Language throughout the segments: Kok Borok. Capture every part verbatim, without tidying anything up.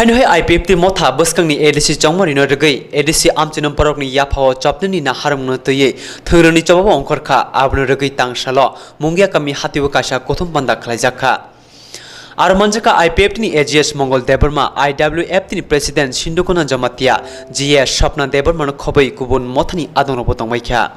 Haino hai I P F T motha bwskangni A D C chongmarino rwgwi A D C amchino borokni yaphao chopnini naharmungno twiwi thwngwrwngni chobabo ongkhorkha, abono rwgwi tangsalo Mungia kami hatio kaisa kuthum panda khlaijakha. Aro manjakha I P F T ni A G S Mongol Debbarma, I W F T ni President Sindhukona Jamatia, G A Swapna Debbarmano khobwi kubun mothani adongrokbo tongbaikha.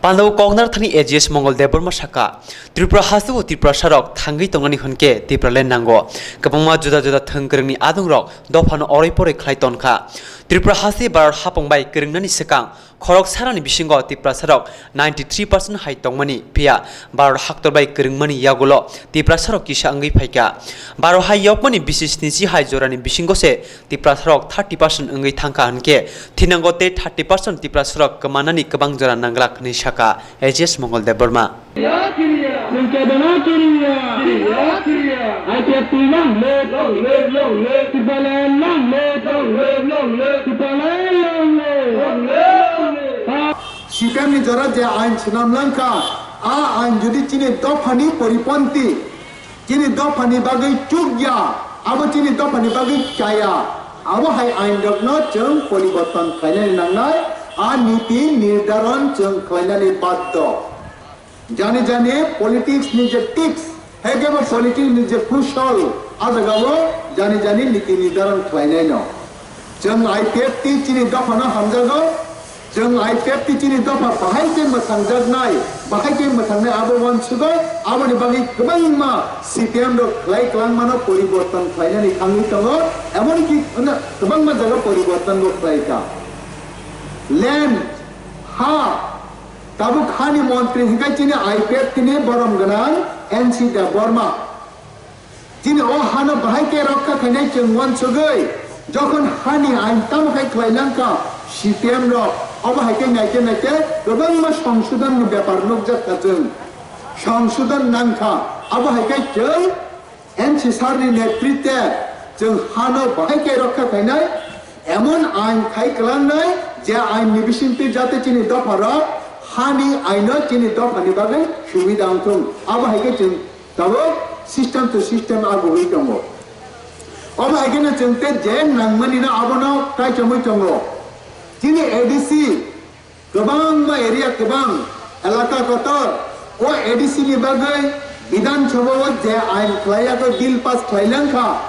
Pandao koknar thani A G S Mongol Debbarma saka, Tripura hasteo Tiprasarok thangwi tongnani hwnke Tipraland nango. Kwbangma juda juda thwng kwrwngni adongrok dophano oroi poroi khlai tonkha. Tripura haste Bharat hapung bai kwrwngnani swkang khorok sarani bisingo Tiprasarok ninety three percent hai tongmani, phiya Bharat haktor bai kwrwngmani yagulo Tiprasarok kisa wngwi phaikha. Bharat hai yokmani bisi snichi hai jorani bisingo se Tiprasarok thirty percent wngwi thangkha hwnkhe, thinango tei thirty percent Tiprasarok kwmanani kwbang jora nanglak hwnwi sakha A G S Mongol Debbarma. Chwng kebengno kiriya. I P F T long live. Long live, long live. Tipraland long live. Long live, long live. Tipraland long live. Long live, long live. C P M ni jora je ain swnam langkha, a ain jodi chini dophani poriponti, chini dophani bagwi chukya, abo chini dophani bagwi chaya, abo hai ain rokno chwng poriborton khlainani nangnai, a niti nirdaron chwng khlainani baddo. Jani jani politics ni je tics, hekebo politics ni je kusol, a jagao jani jani niti nirdaron khlainaino. Chwng I P F T chini dophano hamjago, chwng I P F T chini dopha bahai khe mwthangjaknai, bahai khe mwthangnai abo uansugo, aboni bagwi kwbangma C P M rok khlai kwlangmano poriborton khlainani thangwi tongo, emonki kwbangma jaga poribortonbo khlaikha. Land, ha, tabuk hani montri hwnkhe chini I P F T ni borom gwnang N C Debbarma. Chini o hano bahai khe rokha khainai chwng uansugwi, jokhon hani ain tamo khai khlai langkha C P M rok, obo hai khe naikhe naikhe kwbangma songsodhon ni bepar nukjak kha chwng. Songsodhon nangkha, abo hai khe chwng N C sir ni netritwe chwng hano bahai khe rokha khainai, emon ain khai kwlangnai je ain ni bisingtwi jate chini dopha rok hani aino chini dopha ni bagwi subida wngthung. Abo hai khe chwng tabuk system to system agugwi tongo. Obo hai kheno chwng tei je nangmani no abono kaichomwi tongo. Chini A D C kwbangma area, kwbang elaka kotor o A D C ni bagwi Bidhan Sabha o je ain khlai ya, bill pass khlai lang kha,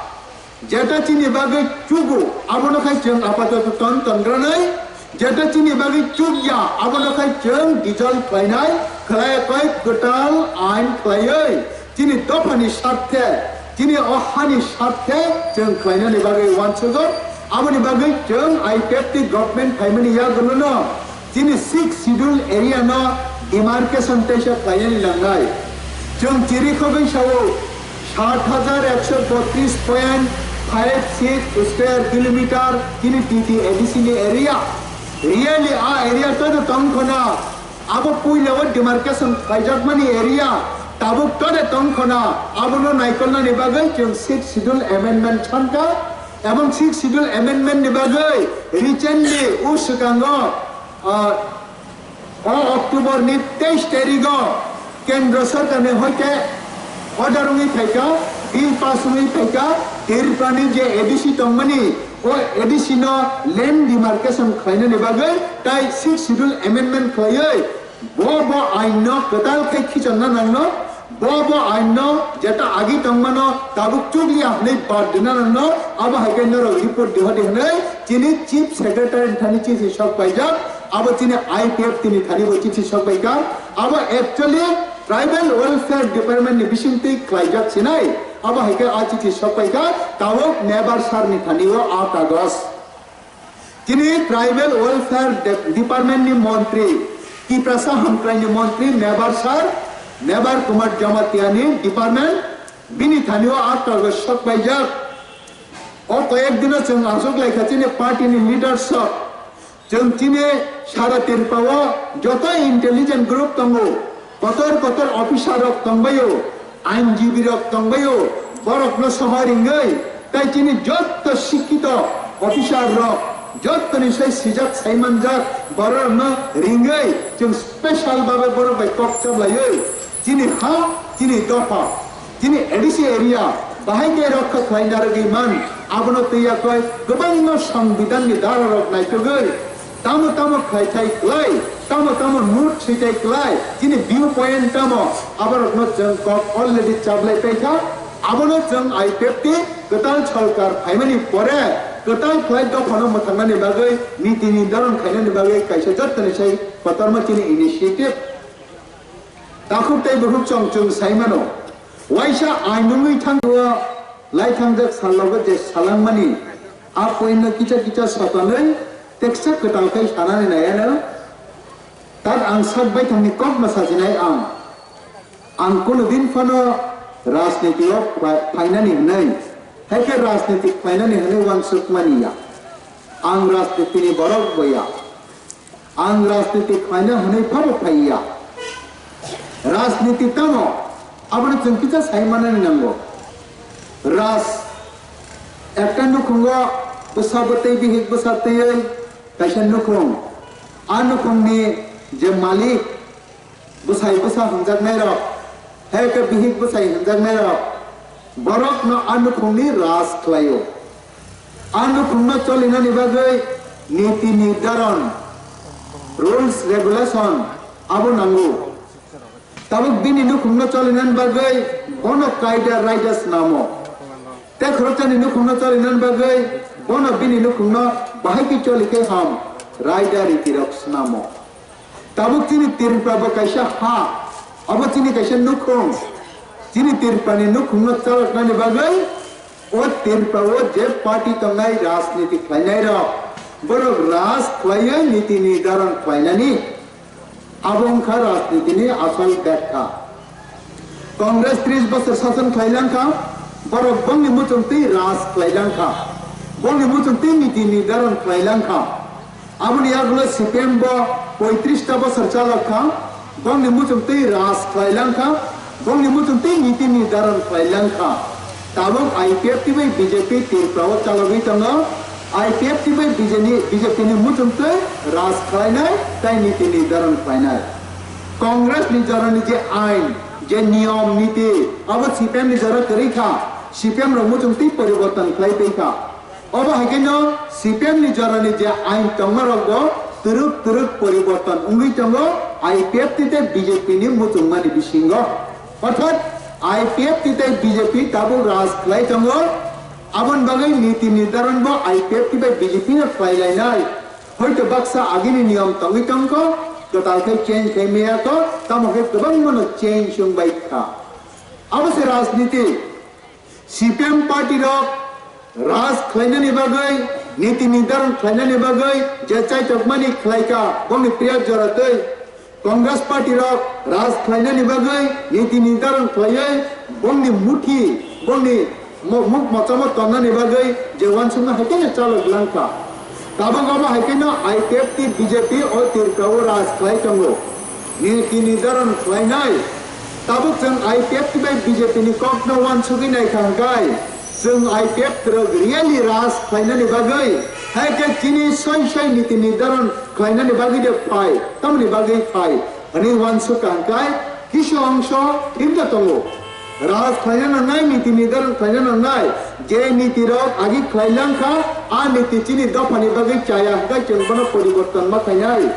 jeta chini bagwi chugo, abono khai chwng apatoto ton tongranai, jeta chini bagwi chukya, abono khai chwng dissolve khlainai, khlai koi kwtal ain khlaiwi. Chini dophani sarthe, chini o hani sarthe chwng khlainani bagwi uansugo. Aboni bagwi chwng I P F T government phaimani yagulono chini sixth schedule area no demarcation teisa khlainani nangnai. Chwng chiri khogwi sao, sat hajar ekso botris point five six square kilometer chini T T A D C ni area. Really a area to tong khona. Abo puila o demarcation khaijakmani area tabuk tore tong khona, abono naikolnani bagwi chwng sixth schedule amendment sankha, ebong sixth schedule amendment ni bagwi recently o swkango, ah, o October ni teis tarigo Kendra Sarkar ni hoite order wngwi phaikha, bill pass wngwi phaikha, Tripura ni je A D C tongmani, o A D C no land demarcation khlainani bagwi tai sixth schedule amendment khlaiwi bo, bo ain no kwtal khe khichonna nangno, bo, bo ain no jeta agi tongmano tabuk chukliya hwnwi bad rwna nangno, abo hai khe norok report diho di hwnwi chini chief secretary ni thani chithi sok paijak, abo chini I P F T ni thani bo chithi sok paikha, abo actually Tribal Welfare Department ni bisingtwi khlaijak sinai, abo hai khe a chithi sok paikha, tabuk Mebar sir ni thani o a kagos. Chini Tribal Welfare De-, Department ni montri, Tiprasa hamkrai ni montri Mebar sir, Mebar Kumar Jamatia ni department, bini thani o a kagos sok paijak. O koyek dino chwng achuk laikha chini party ni leaders rok. Chwng chini sara Tripura o joto intelligent group tongo, kotor kotor officer rok tongbaio, ainjibi rok tongbaio, borokno soha ringwi, tai chini jotto sikkito officer rok, jottoni sai sijak sai manjak borokno ringwi chwng special babe borok bai kok chablaiwi chini ha, chini dopha, chini A D C area, Bahai khe rokha khlai narwgwi man, abono twiya koi kwbangma Songbidanni dararok naitugwi tamo tamo khlaithai klai, tamo tamo note switai klai, chini view point tamo, aborokno chwng kok already chablai paikha. Abono chwng I P F T kwtal sorkar phaimani pore kwtal khlai dophano mwthangnani bagwi, niti nirdaron khainani bagwi kaisa jottoni sai kotorma chini initiative. Takhuk tei bukhuk chong chwng sai mano. Waisa ain wngwi thangwi o lai thangjak sal logo je salangmani a point no kicha kicha sotonwi teksa kwtal khai sanani naiano. Tat ang sak baithangni kokno sajinai ang. Ang kunu din phano rajniti o pha-, phainani hwnwi, hai khe rajniti khlainani hwnwi uansukmani ya. Ang rajnitini borok bo ya. Ang rajniti khlaina hwnwi phabo phai ya. Rajniti tamo, abono chwng kisa sai manani nango. Raj, ekta nukhungo bwsa bwtwi bihik bwsa twiwi kaisa nukhung. A nukhungni je malik, bwsai bwsa hwnjaknairok, hai khe bihik bwsai hwnjaknairok, borokno a nukhungni raj khlaio. A nukhungno cholinani bagwi niti nirdaron, rules, regulation abo nango. Tabuk bini nukhungno cholinani bagwi bono kaida raida snamo. Tei khoroksani nukhungno cholinani bagwi bono bini nukhungno bahai khe choli khe ham raida ritirok snamo. Tabuk chini Tripura bo kaisa ha, abo chini kaisa nukhung. Chini Tripurani nukhungno chaloknani bagwi o Tripura o je party tongnai, rajniti khlainairok, borok raj khlaiwi niti nirdaron khlainani. Abo wngkha rajnitini asol bekha. Congress tris bosor sason khlai langkha, borok bongni muchungtwi raj khlai langkha, bongni muchungtwi niti nirdaron khlai langkha. Aboni yagulo C P M bo poitris ta bosor chalok kha, bongni muchungtwi raj khlai langkha, bongni muchungtwi niti nirdaron khlai langkha. Tabuk I P F T bai B J P Tripura o chalogwi tongo. I P F T bai B J ni, B J P ni muchungtwi raj khlainai tei niti nirdaron khlainai. Congress ni jorani je ain, je niyom niti, abo C P M ni jora kwrwi kha, C P M rok muchungtwi poriborton khlai twi kha. Obo hai kheno C P M ni jorani je ain tongmarok bo twrwk twrwk poriborton wngwi tongo I P F T tei B J P ni muchungmani bisingo. Orthat I P F T tei B J P tabuk raj khlai tongo, aboni bagwi niti nirdaron bo I P F T bai B J P no khlai lainai. Hoito baksa agini niyom tongwi tongkho, kwtal khe change khai maya kho, tamo khe kwbangmano change wng bai kha. Abo se rajniti. C P M party rok raj khlainani bagwi, niti nirdaron khlainani bagwi je chaitokmani khlaikha, bongni priya jora twi. Congress party rok raj khlainani bagwi, niti nirdaron khlaiwi, bongni muthi, bongni mo-, muk mochamo tonnani bagwi je uansukma hai kheno chalok langkha. Tabuk obo hai kheno I P F T B J P o Tripura o raj khlai tongo. Niti nirdaron khlainai. Tabuk chwng I P F T bai B J P ni kokno uansugwi naikha hwnkhe, chwng I P F T rok really raj khlainani bagwi, hai khe chini soi soi niti nirdaron khlainani bagwi de phai, tamoni bagwi phai, hwnwi uansukha hwnkhe, kisa ongso thikno tongo. Raj khlaina nangnai, niti nirdaron khlaina nangnai, je niti rok agi khlai langkha, a niti chini dophani bagwi chaya hwnkhe chwng bono poriborton ma khainai.